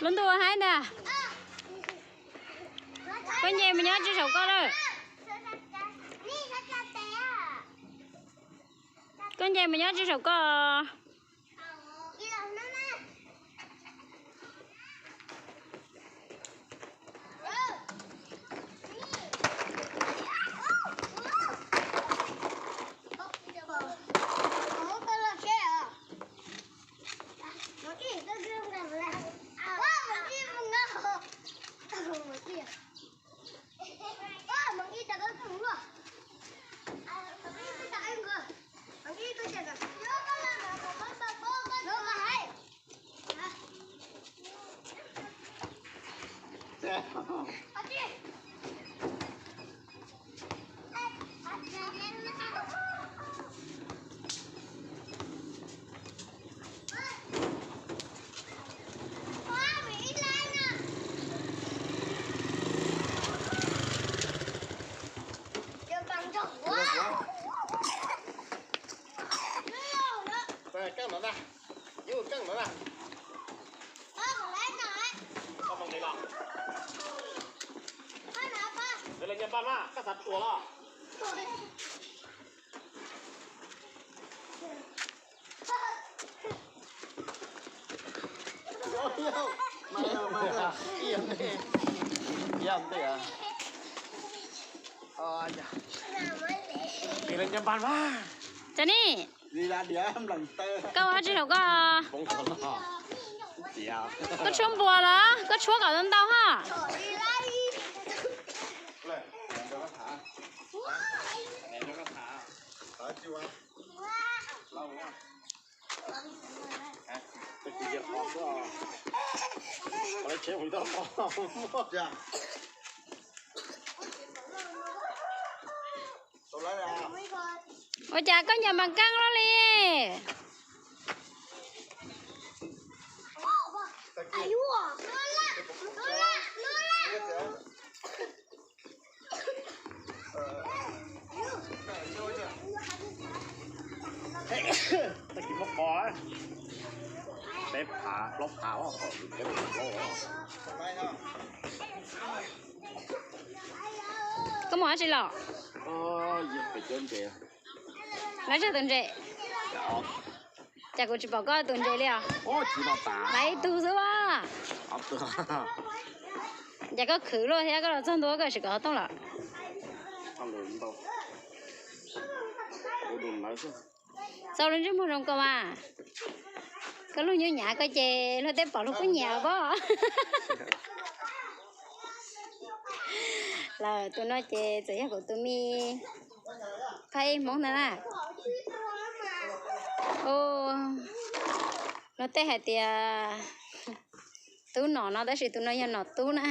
Lub ntuj haib ntag. Koj nce mus nyob tsis saum koj lawm. Koj nce mus nyob tsis saum koj. Keej no na, yus keej no na. Koj mus li los? Lawv nyaj npaj mas koj xav tuag los? Ib yam ntej, ib yam ntej. Lawv nyaj npaj mas. Cov ni, koj ua dab tsi saum koj? Koj tshuab npua los koj tshuab kom ntau ntau ha. Ua cas koj ncaim mas keej luaj li? Tag kis muab qo, peb phav plaub phav os, peb phav plaub. Koj mus dab tsi los? Lawv tsis tus ntses. Cas kuv tsis pom koj tus ntses li os? Lawv ib tug xwb as. Cas koj khwv luaj thiab, koj los txog ntua koj sim kom hov tooj lawm. Txaus lub ntsej muag zoo koj mas. Koj lub nyuj nyav koj ces luag tej pom luag kuj nyiam pob. Lawm tus no ces txawm yog kuv tus me phaib Hmoob ntag na. Luag tej hais tias tub nom no tab sis tus no yog nom tub na.